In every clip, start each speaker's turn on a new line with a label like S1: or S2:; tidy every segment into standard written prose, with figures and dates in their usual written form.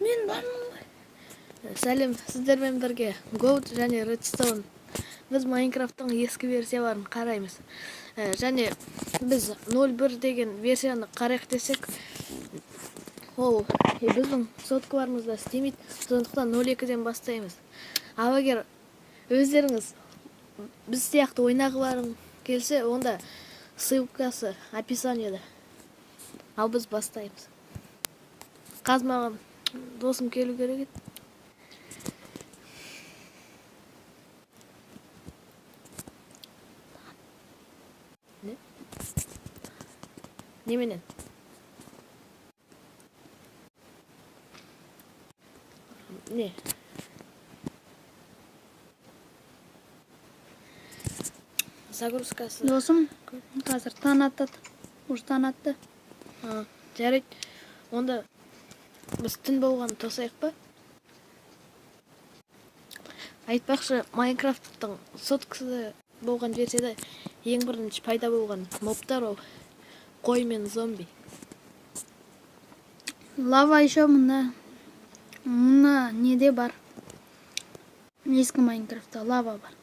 S1: Мен бармын ғой.
S2: Сәлем, сіздермен бірге Gold және Redstone. Біз Майнкрафттың ескі версияларын қараймыз. Және біз 0.1 деген версияны қарайық десек, ол біздің соткаларымызда істемейді, сондықтан 0.2-ден бастаймыз. Ал егер өздеріңіз біз сияқты ойнағыларың келсе, онда ссылкасы описаниеда. Ал біз бастаймыз. Қазір маған досым келу керек еді. Не? Неменен? Не? Загрузкасы.
S1: Досым қазір таң атады. Уже таң атты.
S2: Жарайды. Онда біз түн болғанын тосайық па? Айтпақшы, Майнкрафттың соткасы болған версияда ең бірінші пайда болған мобтар ол қой мен зомби.
S1: Лава еще мына неде бар? Ескі Майнкрафтта лава бар.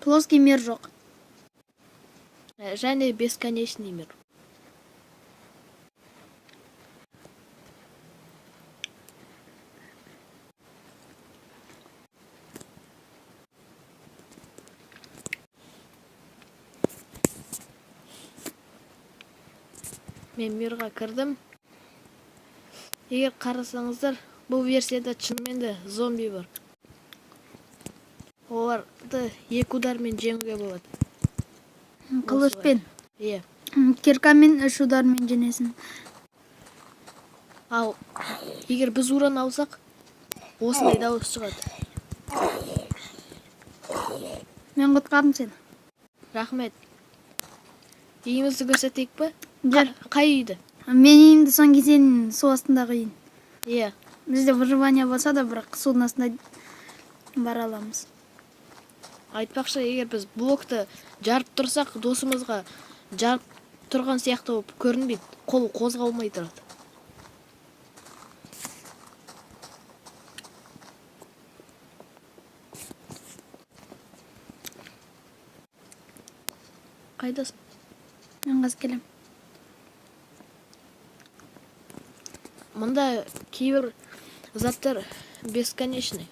S1: Плоский мир жоқ.
S2: Және бесконечный мир. Мен мирға кірдім. Егер қарасаңыздар, бұл версияда шынымен де зомби бар. Оларды екі удармен жеңуге болады.
S1: Қылышпен.
S2: Иә.
S1: Киркамен 3 удармен жеңесің.
S2: Ал егер біз уран алсақ, осындай дауыс шығады.
S1: Мен құтқардым сені.
S2: Рахмет. Үйімізді көрсетейік пе?
S1: Жүр.
S2: Қай үйді?
S1: Мен үйімді соң сенің су астындағы үйің.
S2: Иә.
S1: Бізде выживание болса да, бірақ судың астында бара аламыз.
S2: Айтпақшы, егер біз блокты жарып тұрсақ, досымызға жарып тұрған сияқты болып көрінбейді, қол қозғалмай тұрады. Қайдасың?
S1: Мен қазір келем.
S2: Мында кейбір заттар бесконечный.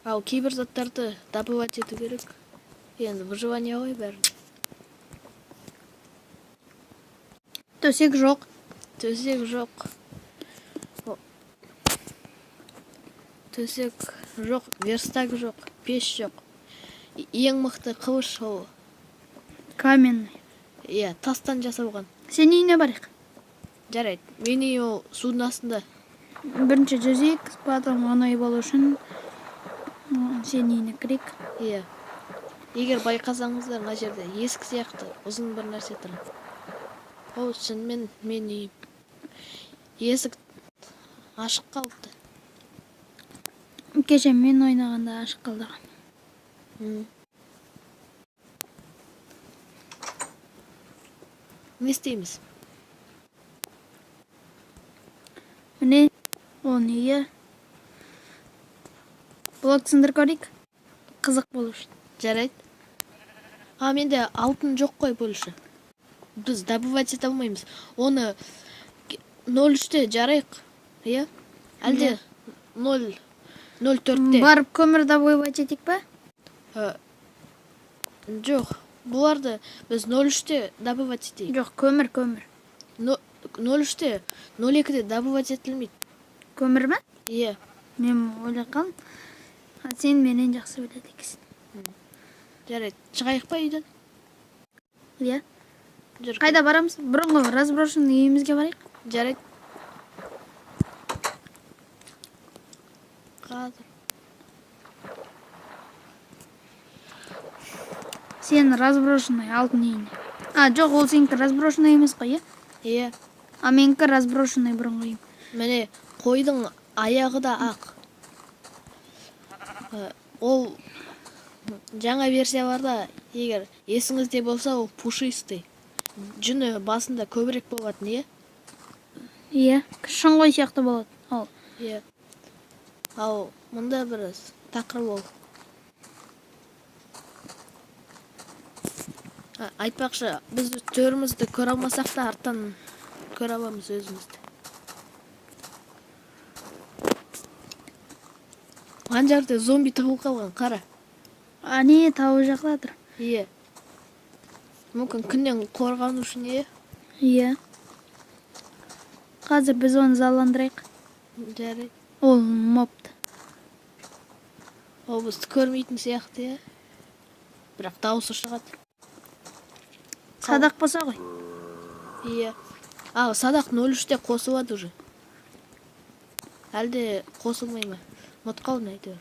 S2: Ал кейбір заттарды добывать ету керек. Енді выживание ғой бәрі.
S1: Төсек жоқ.
S2: Төсек жоқ. Төсек жоқ, верстак жоқ, пеш жоқ. Ең мықты қылыш ол.
S1: Каменный.
S2: Иә, тастан жасалған.
S1: Сен үйіне барайық.
S2: Жарайды, менің үйім ол судың астында.
S1: Бірінші жүзейік, потом оңай болу үшін сен үйіне кірейік.
S2: Иә. Егер байқасаңыздар, мына жерде есік сияқты ұзын бір нәрсе тұр. Ол шынымен менің үйім. Есік ашық қалыпты.
S1: Кеше мен ойнағанда ашық қалды.
S2: Не істейміз?
S1: Міне, оның үйі. Блок сындырып көрейік. Қызық болу үшін.
S2: Жарайды. А, менде алтын жоқ қой больше. Біз добывать ете алмаймыз. Оны 0.3-те жарайық. Иә? Әлде 0.04-те.
S1: Барып көмір добывать етейік пе?
S2: Жоқ. Бұларды біз 0.3-те добывать етейік.
S1: Жоқ, көмір, көмір.
S2: 0.3-те, 0.2-де добывать етілмейді.
S1: Көмір ме?
S2: Иә.
S1: Мен ойлап қалдым. А сен менен жақсы біледі екенсің.
S2: Жарайды, шығайық па үйден?
S1: Иә.
S2: Жүр.
S1: Қайда барамыз? Бұрынғы разброшенный үйімізге барайық.
S2: Жарайды. Қазір.
S1: Сен разброшенный алтын үйіне. А, жоқ, ол сенікі разброшенный емес қой, иә?
S2: Иә.
S1: А менікі разброшенный бұрынғы үйім.
S2: Міне, қойдың аяғы да ақ. Ол жаңа версияларда Егер есіңізде болса, ол пушистый. Жүні басында көбірек болатын, иә?
S1: Иә, шын қой сияқты болады. Ал.
S2: Иә. Ал мұнда бір тақыр ол. Айтпақшы, біз төрімізді көре алмасақ та арттан көре аламыз өзімізді. Ана жерде зомби тығылып қалған, қара.
S1: Әне, тау жақта тұр.
S2: Иә. Мүмкін күннен қорғану үшін, иә?
S1: Иә. Қазір біз оны заландырайық.
S2: Жарайды.
S1: Ол мобты.
S2: Ол бізді көрмейтін сияқты, иә? Бірақ дауысы шығады.
S1: Садақ болса ғой.
S2: Иә. А, садақ нөл үште қосылады уже. Әлде қосылмай ма? Ұмытып қалдым әйтеуір.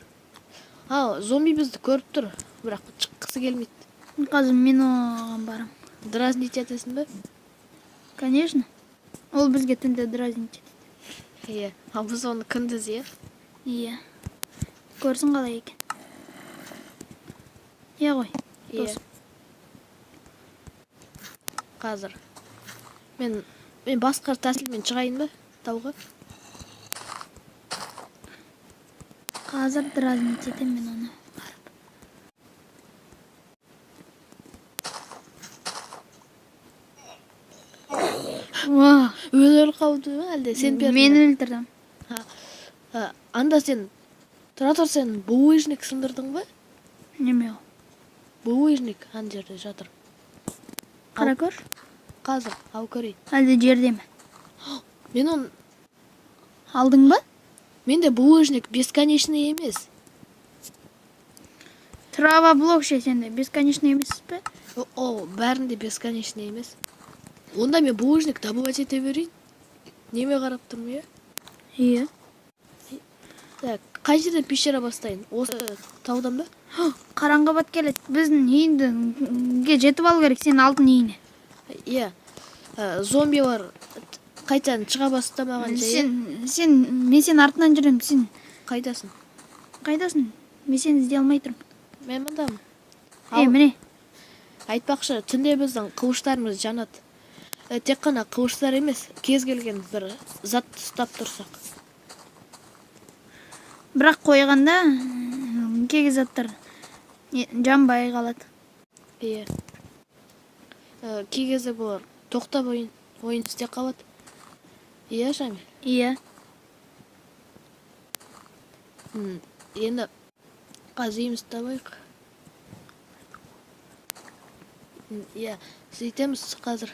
S2: Ал, зомби бізді көріп тұр, бірақ шыққысы келмейді.
S1: Қазір мен оған барам.
S2: Дразнить етесің бе?
S1: Конечно. Ол бізге түнде дразнить етеді.
S2: Иә. Ал біз оны күндіз, иә?
S1: Иә. Көрсін қалай екен. Иә ғой.
S2: Иә.
S1: Досым.
S2: Қазір. Мен басқа тәсілмен шығайын ба тауға?
S1: Қазір дразнить етемін мен оны. Барып. Уа,
S2: Өзі өліп қалды ма әлде сен бердің
S1: мен
S2: бе?
S1: өлтірдім.
S2: А, анда сен тұра тұр, сен булыжник сындырдың ба?
S1: Неме ол?
S2: Булыжник ана жерде жатыр.
S1: Қара көр.
S2: Қазір ал көрейін.
S1: Әлде жерде ме?
S2: Мен оны
S1: Алдың ба?
S2: Менде булыжник бесконечный емес.
S1: Трава блок ше сенде бесконечный емес пе?
S2: О, бәрінде бесконечный емес. Онда мен булыжник добывать ете берейін. Неме қарап тұрмын, иә?
S1: Иә.
S2: Так, қай жерден пещера бастайын? Осы таудан ба?
S1: Қараңғы бат келеді. Біздің үйге жетіп алу керек, сен алтын үйіне.
S2: Иә. Зомбилар қайтадан шыға бастамағанша, иә?
S1: Сен, мен сенің артынан жүремін, сен
S2: Қайдасың?
S1: қайдасың? Мен сені іздей алмай тұрмын.
S2: Мен мындамын.
S1: Е, міне.
S2: Айтпақшы, түнде біздің қылыштарымыз жанады. Тек қана қылыштар емес, кез келген бір зат ұстап тұрсақ.
S1: Бірақ қойғанда кей заттар жанбай қалады.
S2: Иә. Кей кезде бұлар тоқтап ойын істеп қалады. Иә, Шамил?
S1: Иә.
S2: Енді қазір үйімізді табайық. Иә, сөйтеміз қазір.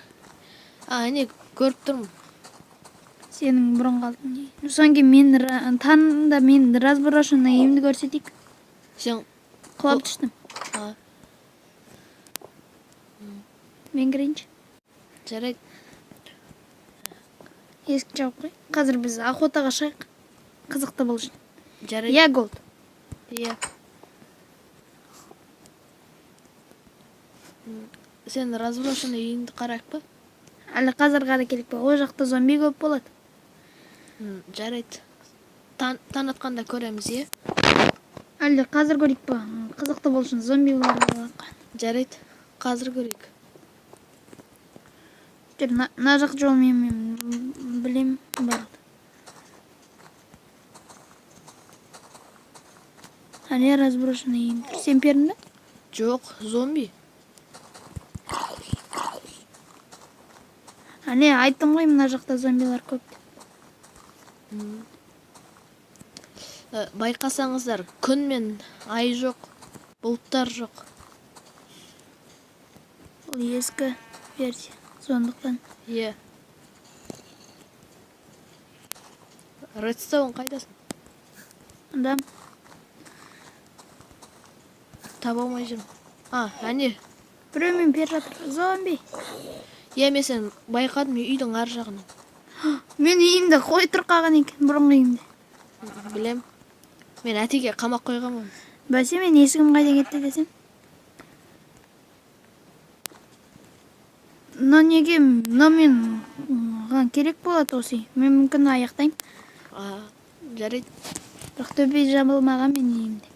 S2: А, әне, көріп тұрмын.
S1: Сенің бұрынғы алтын үйің. Содан кейін мен таңда мен разброшенный үйімді көрсетейік.
S2: Сен
S1: Құлап түстім.
S2: А.
S1: Мен кірейінші.
S2: Жарайды.
S1: Есікті жауып қой. Қазір біз охотаға шығайық. Қызықты болсын.
S2: Жарайды.
S1: Иә, Голд.
S2: Иә. Сен разброшенный үйіңді қарайық па?
S1: Әлі қазір қара керек пе? Ол жақта зомби көп болады.
S2: Жарайды. Таң атқанда көреміз, иә?
S1: Әлі қазір көрейік па? Қызықты болсын, зомбилар болады.
S2: Жарайды. Қазір көрейік.
S1: Жүр, мына жақ жолмен мен білем барады. Әлі разброшенный үйім тұр. Сен пердің бе?
S2: Жоқ, зомби.
S1: Әне, айттым ғой, мына жақта зомбилар көп деп.
S2: Байқасаңыздар, күн мен ай жоқ, бұлттар жоқ.
S1: Ол ескі версия, сондықтан.
S2: Иә. Редстоун қайдасың?
S1: Анда.
S2: Таба алмай жүрмін. А, әне.
S1: Біреумен бер жатыр. Зомби.
S2: Иә, мен сені байқадым үйдің ар жағынан.
S1: Мен үйімде қой тұр қалған екен, бұрынғы үйімде.
S2: Білем. Мен әтеге қамақ қойғанмын.
S1: Бәсе, мен есігім қайда кетті десем. Но неге, но мен маған керек болады осы үй. Мен мүмкін аяқтаймын.
S2: А, жарайды.
S1: Бірақ төбе жабылмаған мен үйімде.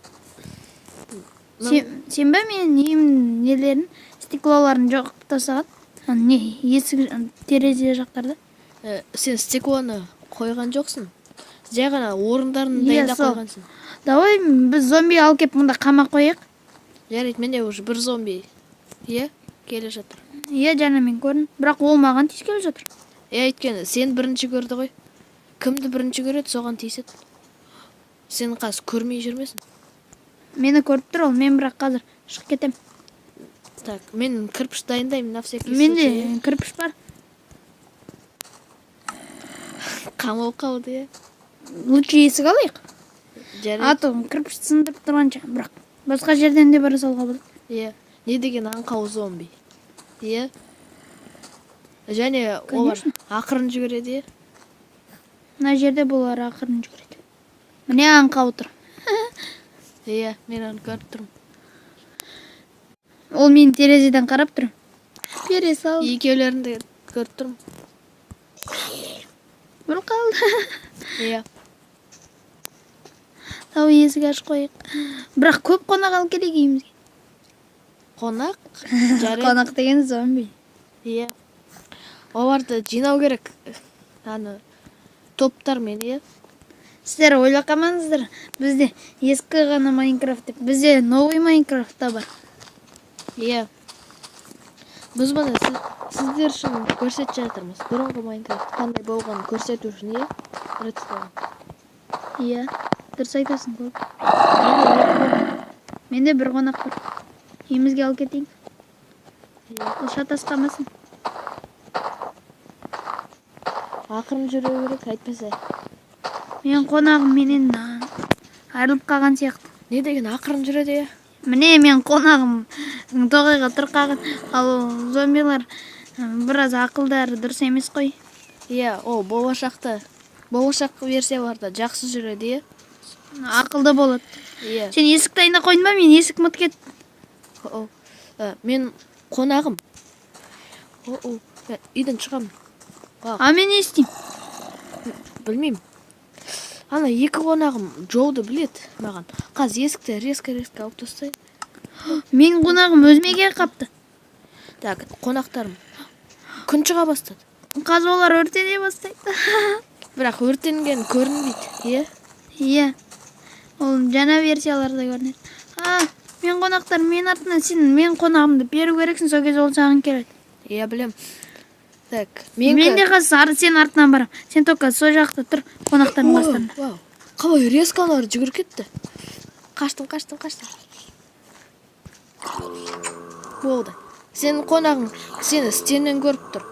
S1: Сен бе менің үйім нелерін, стеклоларын жоқ тастаған? Не, есік, терезе жақтарда.
S2: Сен стеклоны қойған жоқсың, жай ғана орындарын
S1: Иә,
S2: дайындап
S1: сол.
S2: қойғансың.
S1: Давай біз зомби алып келіп мұнда қамап қояйық.
S2: Жарайды, менде уже бір зомби, иә, келе жатыр.
S1: Иә, жаңа мен көрдім. Бірақ ол маған тиіскелі жатыр.
S2: Иә, өйткені сен бірінші көрді ғой. Кімді бірінші көреді, соған тиіседі. Сен қазір көрмей жүрмесін.
S1: Мені көріп тұр ол, мен бірақ қазір шығып кетем.
S2: Так, мен кірпіш дайындаймын на всякий
S1: Менде
S2: случай.
S1: кірпіш бар.
S2: Қамау қалды, иә.
S1: Лучше есік алайық.
S2: Жарайды.
S1: А то кірпіш сындырып тұрғанша, бірақ басқа жерден де бара салуға болады.
S2: Иә, не деген аңқау зомби, иә. Және олар
S1: Конечно.
S2: ақырын жүгіреді, иә.
S1: Мына жерде бұлар ақырын жүгіреді. Міне, аңқау тұр.
S2: Иә, мен оны көріп тұрмын.
S1: Ол мені терезеден қарап тұр. Бере сал.
S2: Екеулерін де көріп тұрмын.
S1: Бір қалды.
S2: Иә.
S1: Тау, есік ашып қояйық. Бірақ көп қонақ алып келейік үйімізге.
S2: Қонақ, жарайды.
S1: Қонақ деген зомби.
S2: Иә, оларды жинау керек аны топтармен, иә.
S1: Сіздер ойлап қалмаңыздар, бізде ескі ғана Майнкрафт деп. Бізде новый Майнкрафт та бар.
S2: Иә, біз бұны сіздер үшін көрсетіп жатырмыз, бұрынғы Майнкрафт қандай болғанын көрсету үшін, иә, Редстоун.
S1: Иә, дұрыс айтасың көп.
S2: Менде екі қонақ.
S1: Менде бір қонақ бар. Үйімізге алып кетейін.
S2: Иә.
S1: Ол шатасып қалмасын.
S2: Ақырын жүру керек, әйтпесе.
S1: Менің қонағым менен айырылып қалған сияқты.
S2: Не деген ақырын жүреді, иә.
S1: Міне, мен қонағым тоғайға тұрып қалған. Ал зомбилар біраз ақылдары дұрыс емес қой.
S2: Иә, ол болашақта, болашақ версияларда жақсы жүреді, иә.
S1: Ақылды болады.
S2: Иә.
S1: Сен есік дайындап қойдың ба? Мен есік ұмытып кеттім.
S2: О, мен қонағым. О, үйден шығамын.
S1: А мен не істеймін?
S2: Білмеймін, ана екі қонағым жолды біледі маған. Қазір есікті резко резко алып тастайын.
S1: Менің қонағым өзіме келіп қапты.
S2: Так, қонақтарым, күн шыға бастады.
S1: Қазір олар өртене бастайды.
S2: Бірақ өртенген көрінбейді, иә.
S1: Иә, ол жаңа версияларда көрінеді. А мен қонақтар менің артымнан. Сен менің қонағымды беру керексің, сол кезде ол саған келеді.
S2: Иә, білем. Так,
S1: мен де қазір сенің артынан барамын. Сен только сол жақта тұр, қонақтардың қастарында.
S2: Вау, қалай резко аналар жүгіріп кетті. Қаштым, қаштым, қаштым. Болды. Сенің қонағың сені стеннен көріп тұр.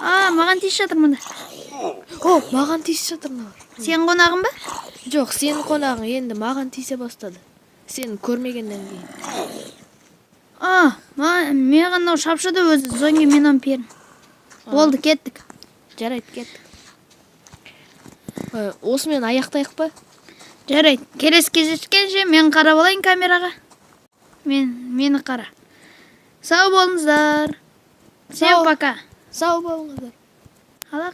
S1: А, маған тиісіп жатыр мында.
S2: О, маған тиісіп жатыр мыналар.
S1: Сенің қонағың ба?
S2: Жоқ, сенің қонағың енді маған тиісе бастады сені көрмегеннен кейін.
S1: А, маған мынау шапшыды өзі. Содан кейін мен оны пердім. Болды, кеттік.
S2: Жарайды, кеттік. Осымен аяқтайық па?
S1: Жарайды, келесі кездескенше. Мен қарап алайын камераға. Мені қара. Сау болыңыздар. Всем
S2: Сау.
S1: пока.
S2: Сау болыңыздар.
S1: Ала.